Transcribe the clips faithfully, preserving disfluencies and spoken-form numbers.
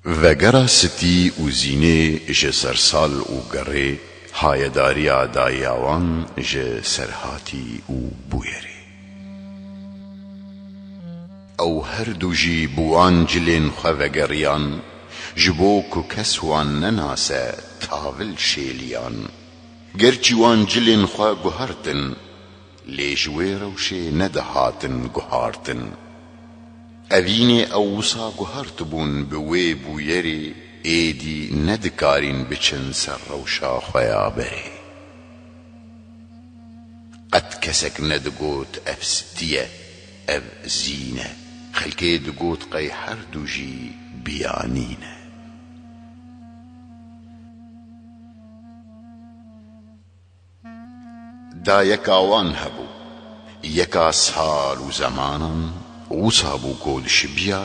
Vegera Sitî û Zînê ji Sersal û Gerê, hayedariya dayiya wan ji Serhatî û Bûyerê. Ew her du jî bi wan cilên xwe vegeriyan, ji bo ku kes wan nenase, tavil şêliyan. Gerçî wan cilên xwe guhertin, lê ji wê rewşê nedihatin guhartin. Evînê ew wisa guhertibûn bi wê Bûyerê, êdî nedikarîn biçin ser rewşa xwe ya berê. Qet kesek nedigot ev Sitî ye, ev Zîn e. Xelkê digot qey her du jî biyanî ne. Dayeka wan hebû, yeka sal û zemanan, wisa bû ku dişibiya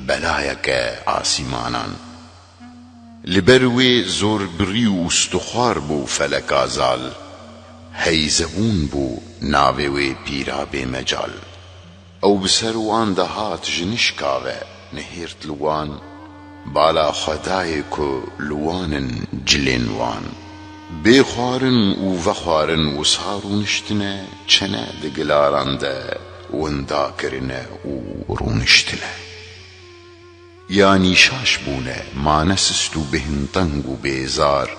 belayeke asîmanan. Li ber wê zorbirî û stixwar bû feleka zal, heyzebûn bû navê wê pîra bêmecal. Ew bi ser wan de hat ji nişka ve, nihêrt li wan, bala xwe dayê ku li wan in cilên wan. Bê xwarin û vexwarin wisa rûniştine, çene di gilaran de winda kirine û rûniştine. Yanî şaş bûne, mane sist û bêhinteng û bêzar,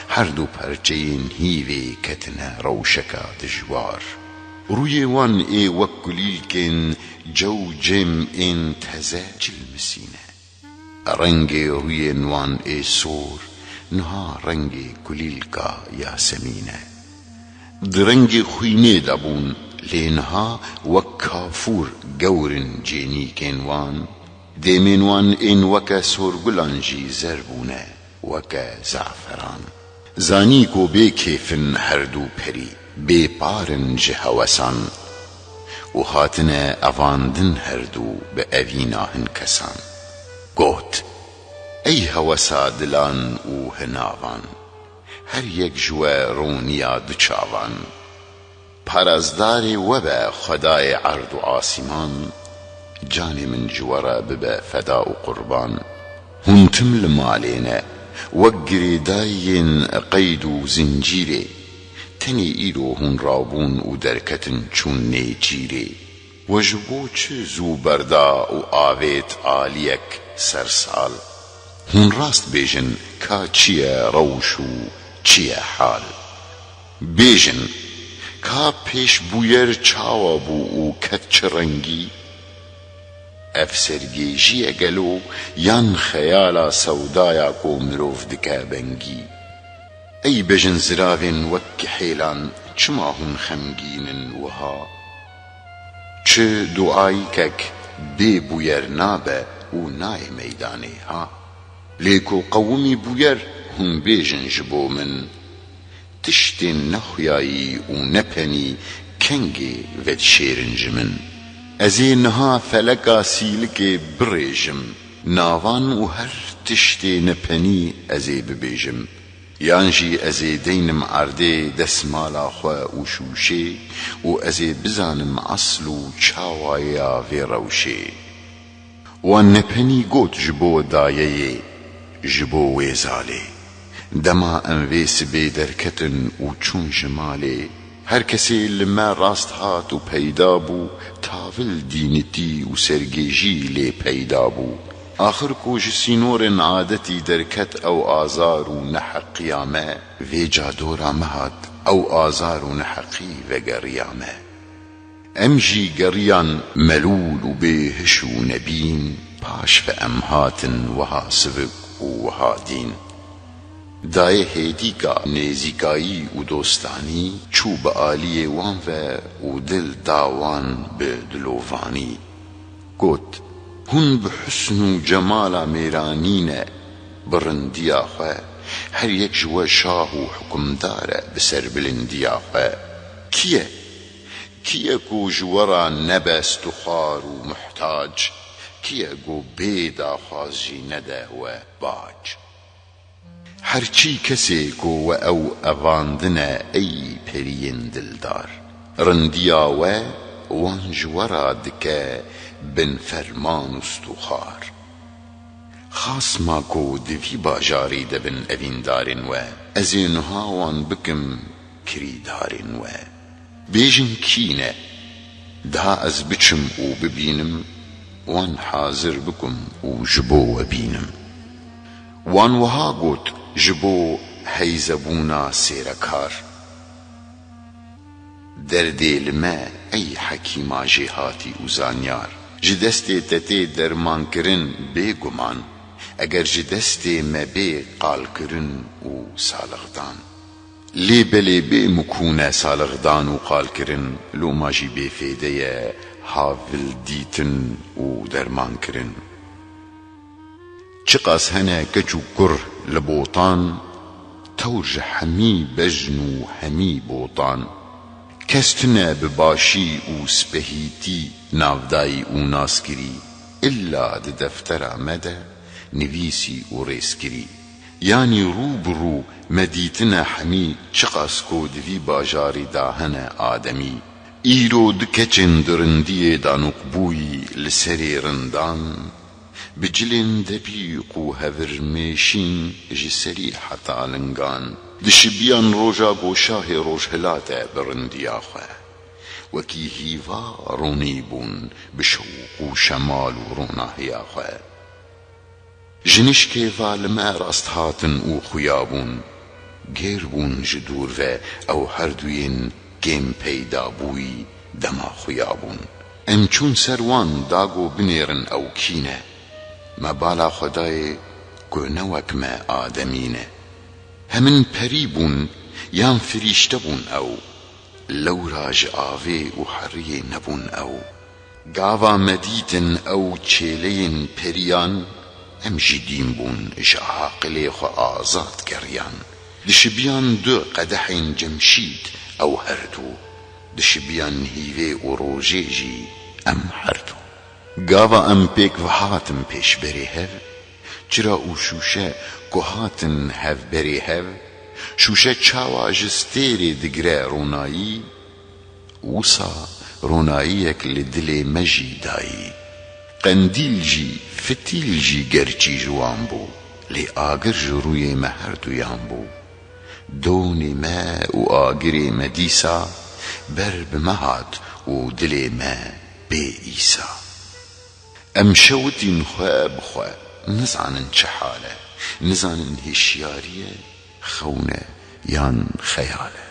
her du perçeyên hîvê ketine rewşeka dijwar. Rûyê wan ê wek kulîlkên cewcêm ên teze cilmisîne. Rengê rûyên wan ê sor, niha rengê kulîlka yasemîn e. Di rengê xwînê de bûn, lê niha wek kafûr gewr in cênîkên wan. Dêmên wan ên weke sorgulan jî zer bûne, weke zaferan. Zanî ku bê kêf in her du perî, bê par in ji hewesan. Û hatine evandin her du bi evîna hin kesan. Got, ey hewesa dilan û hinavan, her yek ji we roniya du çavan. Parastarê we be Xwedayê erd û asîman, canê min ji we re bibe feda û qurban. Hûn tim li malê ne, wek girêdayiyên qeyd û zincîrê, tenê îro hûn rabûn û derketin çûn nêçîrê. We ji bo çi zû berda û avêt aliyek sersal? Hûn rast bêjin ka çi ye rewş û çi ye hal? Bêjin, ka pêş Bûyer çawa bû û ket çi rengî? Ev sergêjî ye gelo yan xeyala sewdaya ku mirov dike bengî? Ey bejinziravên wek kihêlan, çima hûn xemgîn in wiha? Çi duayîkek bê Bûyer nabe û nayê meydanê ha? Lê ku qewimî Bûyer, hûn bêjin ji bo min, tiştên nexuyayî û nepenî kengê vedişêrin ji min? Ez ê niha feleka sîlikê birêjim, navan û her tiştê nepenî ez ê bibêjim. Yan jî ez ê deynim erdê desmala xwe û şûşê û ez ê bizanim esl û çawayeya vê rewşê. Wan nepenî got ji bo dayeyê, ji bo wê zalê. Dema em vê sibê derketin û çûn ji malê, her kesê li me rast hat û peyda bû, tavil dînitî û sergêjî lê peyda bû. Axir ku ji sînorên adetî derket ew azar û neheqiya me, vêca dora me hat, ew azar û neheqî vegeriya me. Em jî geriyan melûl û bêhiş û nebîn, paş ve em hatin wiha sivik û wiha dîn. Dayê hêdîka nêzîkayî û dostanî çû bi aliyê wan ve û dil da wan bi dilovanî. Got, hûn bi husn û cemala mêranî ne, bi rindiya xwe, her yek ji we şah û hukimdar e bi serbilindiya xwe. Kî ye? Kî ye ku ji we re nebe stixwar û muhtac? Kî ye ku bê daxwaz jî nede we bac? Her çî kesê ku we ew evandine ey periyên dildar, rindiya we wan ji we re dike bin ferman û stûxar. Qasma ku di vî bajarî de bin evîndarên we, ez ê nuha wan bikim kirîdarên we. Bêjin kî ne, daha ez biçim û bibînim, wan hazir bikim û ji bo we bînim. Wan wiha got ji bo heyzebûna sêrekar: Derdê li me, ey hekîma jêhatî û zanyar, ji destê te tê dermankirin bêguman, eger ji destê me bê qalkirin û salixdan. Lê belê bê mikûne salixdan û qalkirin, loma jî bêfêde ye havildîtin û dermankirin. Çiqas hene keç û kur li botan, tewr ji hemî bejn û hemî botan. Kes tune bi başî û spehîtî navdayî û naskirî, illa di deftera me de nivîsî û rêzkirî. Yanî rû bi rû me dîtine hemî, çiqas ku di vî bajarî de hene ademî. Îro di keçên di rindiyê de nûqbûyî li serê rindan, bi cilên debîq û hevir mêşîn ji serî heta lingan. Dişibiyan roja ku şahê roj hilate bi rindiya xwe, wekî hîva ronî bûn bi şewq û şemal û ronahiya xwe. Ji nişkê ve li me rast hatin û xuya bûn. Gêr bûn ji dûr ve ew herduyên kêm peyda bûyî dema xuya bûn. Em çûn ser wan da ku binêrin ew kî ne. Me bala xwe dayê ku ne wek me ademî ne. Hemin perî bûn yan firîşte bûn ew. Lewra ji avê û heriyê nebûn ew. Gava me dîtin ew çêleyên periyan, em jî dîn bûn, ji aqilê xwe azad geriyan. Dişibiyan du qedehên cemşîd ew herdu, dişibiyan hîvê û rojê jî em herdu. Gava em pêk vehatin pêşberê hev, çira û şûşe ku hatin hev berê hev, şûşe çawa ji stêrê digire ronayî, wisa ronayiyek li dilê me jî dayî. Qendîl jî, fitîl jî gerçî ji wan bû, lê agir ji rûyê me herduyan bû. Donê me û agirê me dîsa ber bi me hat û dilê me bê îsa. Em şewitîn xwe bi xwe, nizanin çi hal e, nizanin hişyarî ye, xewn e yan xeyal e.